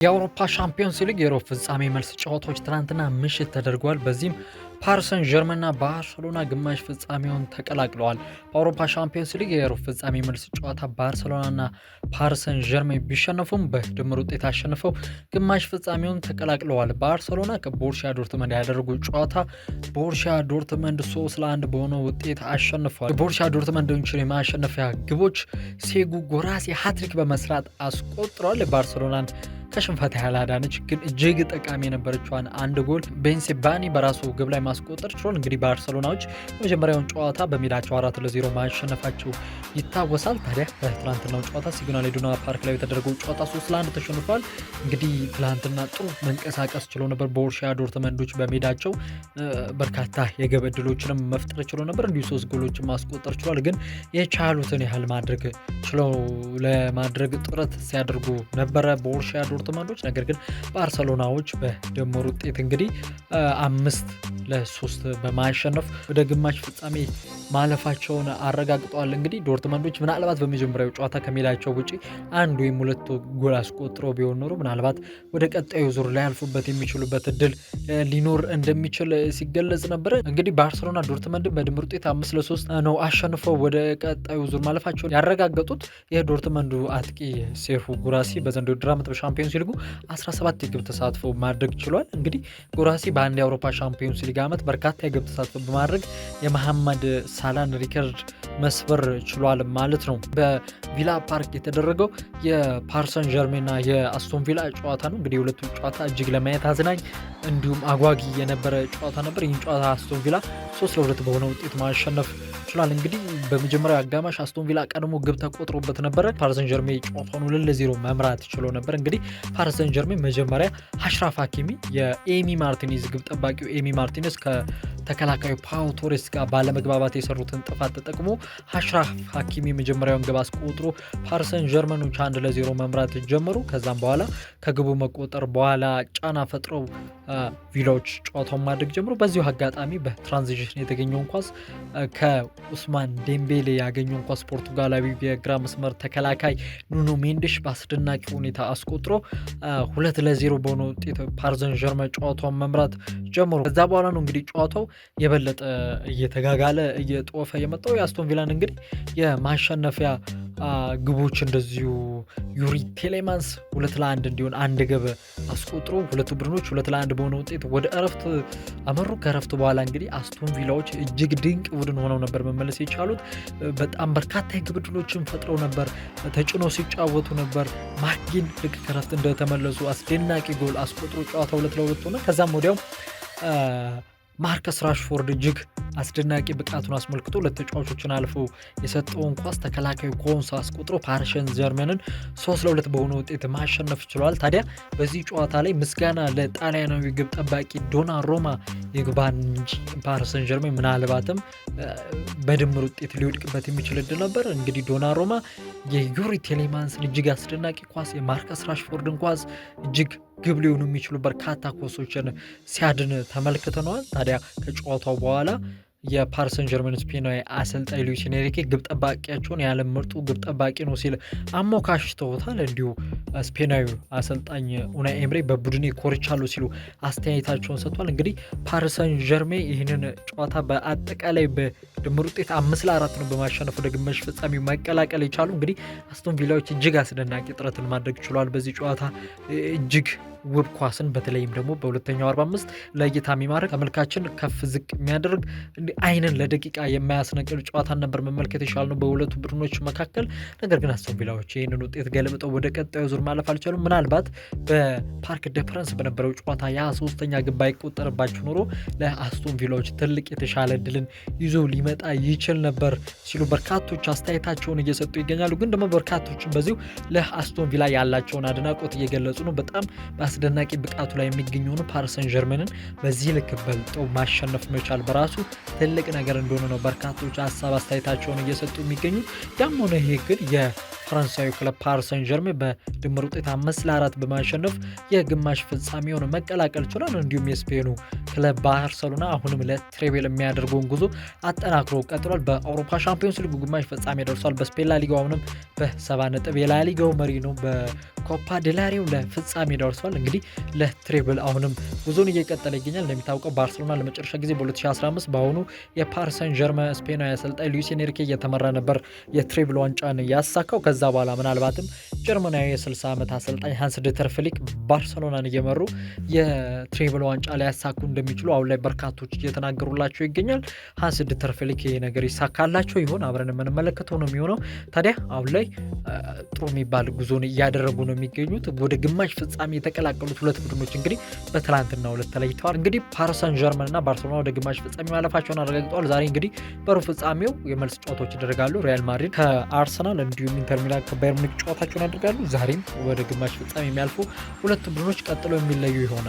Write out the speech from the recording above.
የአውሮፓ ሻምፒዮንስ ሊግ የሩብ ፍጻሜ መልስ ጨዋታዎች ትናንትና ምሽት ተደርጓል። በዚህም ፓሪሰን ዠርመንና ባርሰሎና ግማሽ ፍጻሜውን ተቀላቅለዋል። በአውሮፓ ሻምፒዮንስ ሊግ የሩብ ፍጻሜ መልስ ጨዋታ ባርሰሎናና ፓሪሰን ዠርመን ቢሸነፉም በድምር ውጤት አሸንፈው ግማሽ ፍጻሜውን ተቀላቅለዋል። ባርሰሎና ከቦሩሲያ ዶርትመንድ ያደረጉት ጨዋታ ቦሩሲያ ዶርትመንድ 3-1 በሆነ ውጤት አሸንፏል። የቦሩሲያ ዶርትመንድን የማሸነፊያ ግቦች ሴርሁ ጉራሲ ሃትሪክ በመስራት አስቆጥረዋል። ባርሰሎናን ከሽንፈት ያላዳነች ግን እጅግ ጠቃሚ የነበረችዋን አንድ ጎል ቤንሴባኒ በራሱ ግብ ላይ ማስቆጠር ችሏል። እንግዲህ ባርሰሎናዎች የመጀመሪያውን ጨዋታ በሜዳቸው 4-0 ማሸነፋቸው ይታወሳል። ታዲያ በትላንትናው ጨዋታ ሲግናል ኢዱና ፓርክ ላይ የተደረገው ጨዋታ 3-1 ተሸንፏል። እንግዲህ ትላንትና ጥሩ መንቀሳቀስ ችሎ ነበር። ቦሩሲያ ዶርትመንዶች በሜዳቸው በርካታ የግብ ዕድሎችንም መፍጠር ችሎ ነበር። እንዲሁ ሶስት ጎሎችን ማስቆጠር ችሏል። ግን የቻሉትን ያህል ማድረግ ችለው ለማድረግ ጥረት ሲያደርጉ ነበረ ቦሩሲያ ዶርትመንዶች። ነገር ግን ባርሰሎናዎች በድምር ውጤት እንግዲህ 5-3 በማሸነፍ ወደ ግማሽ ፍጻሜ ማለፋቸውን አረጋግጠዋል። እንግዲህ ዶርትመንዶች ምናልባት በመጀመሪያው ጨዋታ ከሜዳቸው ውጪ አንድ ወይም ሁለት ጎል አስቆጥረው ቢሆን ኖሮ ምናልባት ወደ ቀጣዩ ዙር ሊያልፉበት የሚችሉበት እድል ሊኖር እንደሚችል ሲገለጽ ነበረ። እንግዲህ ባርሰሎና ዶርትመንድን በድምር ውጤት 5-3 ነው አሸንፈው ወደ ቀጣዩ ዙር ማለፋቸውን ያረጋገጡት። የዶርትመንዱ አጥቂ ሴርሁ ጉራሲ በዘንድሮው ውድድር ዓመት በሻምፒዮንስ ሊጉ 17 የግብ ተሳትፎ ማድረግ ችሏል። እንግዲህ ጉራሲ በአንድ የአውሮፓ ሻምፒዮንስ ሊግ ዓመት በርካታ የግብ ተሳትፎ በማድረግ የመሐመድ ሳላን ሪከርድ መስበር ችሏል ማለት ነው። በቪላ ፓርክ የተደረገው የፓሪሰን ዠርሜንና የአስቶን ቪላ ጨዋታ ነው። እንግዲህ የሁለቱ ጨዋታ እጅግ ለማየት አዝናኝ እንዲሁም አጓጊ የነበረ ጨዋታ ነበር። ይህን ጨዋታ አስቶን ቪላ 3-2 በሆነ ውጤት ማሸነፍ ችሏል። እንግዲህ በመጀመሪያው አጋማሽ አስቶን ቪላ ቀድሞ ግብ ተቆጥሮበት ነበረ። ፓሪሰን ዠርሜ ጨዋታውን 2-0 መምራት ችሎ ነበር። እንግዲህ ፓሪሰን ዠርሜ መጀመሪያ አሽራፍ ሀኪሚ የኤሚ ማርቲኔዝ ግብ ጠባቂው ኤሚ ማርቲኔዝ ከተከላካዩ ፓው ቶሬስ ጋር ባለመግባባት የሰሩትን ጥፋት ተጠቅሞ አሽራፍ ሀኪሚ የመጀመሪያውን ግብ አስቆጥሮ ፓሪሰን ዠርመኖች 1-0 መምራት ጀመሩ። ከዛም በኋላ ከግቡ መቆጠር በኋላ ጫና ፈጥረው ቪላዎች ጨዋታውን ማድረግ ጀምሮ በዚሁ አጋጣሚ በ transition የተገኘውን ኳስ ከኡስማን ዴምቤሌ ያገኘውን ኳስ ፖርቱጋላዊ የግራ መስመር ተከላካይ ኑኖ ሜንዴሽ በአስደናቂ ሁኔታ አስቆጥሮ 2-0 በሆነ ውጤት ፓሪሰን ዠርመን ጨዋታውን መምራት ጀምሮ ከዛ በኋላ ነው እንግዲህ ጨዋታው የበለጠ እየተጋጋለ እየጦፈ የመጣው። የአስቶን ቪላን እንግዲህ የማሸነፊያ ግቦች እንደዚሁ ዩሪ ቴሌማንስ 2-1 እንዲሆን አንድ ግብ አስቆጥሮ ሁለቱ ቡድኖች 2-1 በሆነ ውጤት ወደ እረፍት አመሩ። ከእረፍት በኋላ እንግዲህ አስቶን ቪላዎች እጅግ ድንቅ ቡድን ሆነው ነበር መመለስ የቻሉት። በጣም በርካታ የግብ ዕድሎችን ፈጥረው ነበር፣ ተጭኖ ሲጫወቱ ነበር። ማርክ ጊሂ ልክ ከእረፍት እንደተመለሱ አስደናቂ ጎል አስቆጥሮ ጨዋታ 2-2 ሆነ። ከዛም ወዲያው ማርከስ ራሽፎርድ እጅግ አስደናቂ ብቃቱን አስመልክቶ ሁለት ተጫዋቾችን አልፎ የሰጠውን ኳስ ተከላካዩ ኮንሳ አስቆጥሮ ፓሪሰን ዠርመንን 3-2 በሆነ ውጤት ማሸነፍ ችሏል። ታዲያ በዚህ ጨዋታ ላይ ምስጋና ለጣሊያናዊ ግብ ጠባቂ ዶናሩማ ይግባን እንጂ ፓሪሰን ዠርመን ምናልባትም በድምር ውጤት ሊወድቅበት የሚችል እድል ነበር። እንግዲህ ዶናሩማ የዩሪ ቴሌማንስን እጅግ አስደናቂ ኳስ፣ የማርከስ ራሽፎርድን ኳስ እጅግ ግብ ሊሆኑ የሚችሉ በርካታ ኳሶችን ሲያድን ተመልክተነዋል። ታዲያ ከጨዋታው በኋላ የፓሪሰን ዠርመን ስፔናዊ አሰልጣኝ ሉዊስ ኤንሪኬ ግብ ጠባቂያቸውን የዓለም ምርጡ ግብ ጠባቂ ነው ሲል አሞካሽተውታል። እንዲሁ ስፔናዊ አሰልጣኝ ኡናይ ኤምሬ በቡድኔ ኮርቻለሁ ሲሉ አስተያየታቸውን ሰጥቷል። እንግዲህ ፓሪሰን ዠርሜ ይህንን ጨዋታ በአጠቃላይ በድምር ውጤት 5-4 ነው በማሸነፍ ወደ ግማሽ ፍጻሜው መቀላቀል የቻሉ። እንግዲህ አስቶን ቪላዎች እጅግ አስደናቂ ጥረትን ማድረግ ችሏል። በዚህ ጨዋታ እጅግ ውብ ኳስን በተለይም ደግሞ በሁለተኛው 45 ለእይታ የሚማርክ ተመልካችን ከፍ ዝቅ የሚያደርግ አይንን ለደቂቃ የማያስነቅል ጨዋታን ነበር መመልከት የቻልነው በሁለቱ ቡድኖች መካከል። ነገር ግን አስቶን ቪላዎች ይህንን ውጤት ገልብጠው ወደ ቀጣዩ ዙር ማለፍ አልቻሉም። ምናልባት በፓርክ ደ ፕረንስ በነበረው ጨዋታ ያ ሶስተኛ ግብ ባይቆጠርባቸው ኖሮ ለአስቶን ቪላዎች ትልቅ የተሻለ ድልን ይዞ ሊመጣ ይችል ነበር ሲሉ በርካቶች አስተያየታቸውን እየሰጡ ይገኛሉ። ግን ደግሞ በርካቶችን በዚሁ ለአስቶን ቪላ ያላቸውን አድናቆት እየገለጹ ነው። በጣም አስደናቂ ብቃቱ ላይ የሚገኘውን ፓሪሰን ዠርመንን በዚህ ልክ በልጠው ማሸነፍ መቻል በራሱ ትልቅ ነገር እንደሆነ ነው በርካቶች ሀሳብ አስተያየታቸውን እየሰጡ የሚገኙ። ያም ሆነ ይሄ ግን የፈረንሳዩ ክለብ ፓሪሰን ዠርመን በድምር ውጤት 5-4 በማሸነፍ የግማሽ ፍጻሜውን መቀላቀል ችሏል። እንዲሁም የስፔኑ ክለብ ባርሰሎና አሁንም ለ treble የሚያደርገውን ጉዞ አጠናክሮ ቀጥሏል። በአውሮፓ ሻምፒዮንስ ሊጉ ግማሽ ፍጻሜ ደርሷል። በስፔን ላሊጋው አሁንም በ70 ነጥብ የላሊጋው መሪ ነው። በኮፓ ዴላሬው ለፍጻሜ ደርሷል። እንግዲህ ለ treble አሁንም ጉዞን እየቀጠለ ይገኛል። እንደሚታወቀው ባርሰሎና ለመጨረሻ ጊዜ በ2015 በአሁኑ የፓሪሰን ዠርመን ስፔናዊ አሰልጣኝ ሉዊስ ኤንሪኬ እየተመራ ነበር የ treble ዋንጫን ያሳካው። ከዛ በኋላ ምናልባትም ጀርመናዊ የ60 ዓመት አሰልጣኝ ሃንስ ዲተር ፍሊክ ባርሰሎናን እየመሩ የ treble ዋንጫ ሊያሳኩ እንደሚችሉ አሁን ላይ በርካቶች እየተናገሩላቸው ይገኛል። ሃንስ ዲተር ፍሊክ ይሄ ነገር ይሳካላቸው ይሆን? አብረን የምንመለከተው ነው የሚሆነው። ታዲያ አሁን ላይ ጥሩ የሚባል ጉዞን እያደረጉ ነው የሚገኙት። ወደ ግማሽ ፍጻሜ የተቀላቀሉት ሁለት ቡድኖች እንግዲህ በትላንትናው ዕለት ተለይተዋል። እንግዲህ ፓሪሰን ዠርመን እና ባርሰሎና ወደ ግማሽ ፍጻሜ ማለፋቸውን አረጋግጠዋል። ዛሬ እንግዲህ በሩብ ፍጻሜው የመልስ ጨዋታዎች ይደረጋሉ። ሪያል ማድሪድ ከአርሰናል እንዲሁም ኢንተር ሚላን ከባየር ሙኒክ ጨዋታቸውን ያደርጋሉ። ዛሬም ወደ ግማሽ ፍጻሜ የሚያልፉ ሁለቱ ቡድኖች ቀጥሎ የሚለዩ ይሆናል።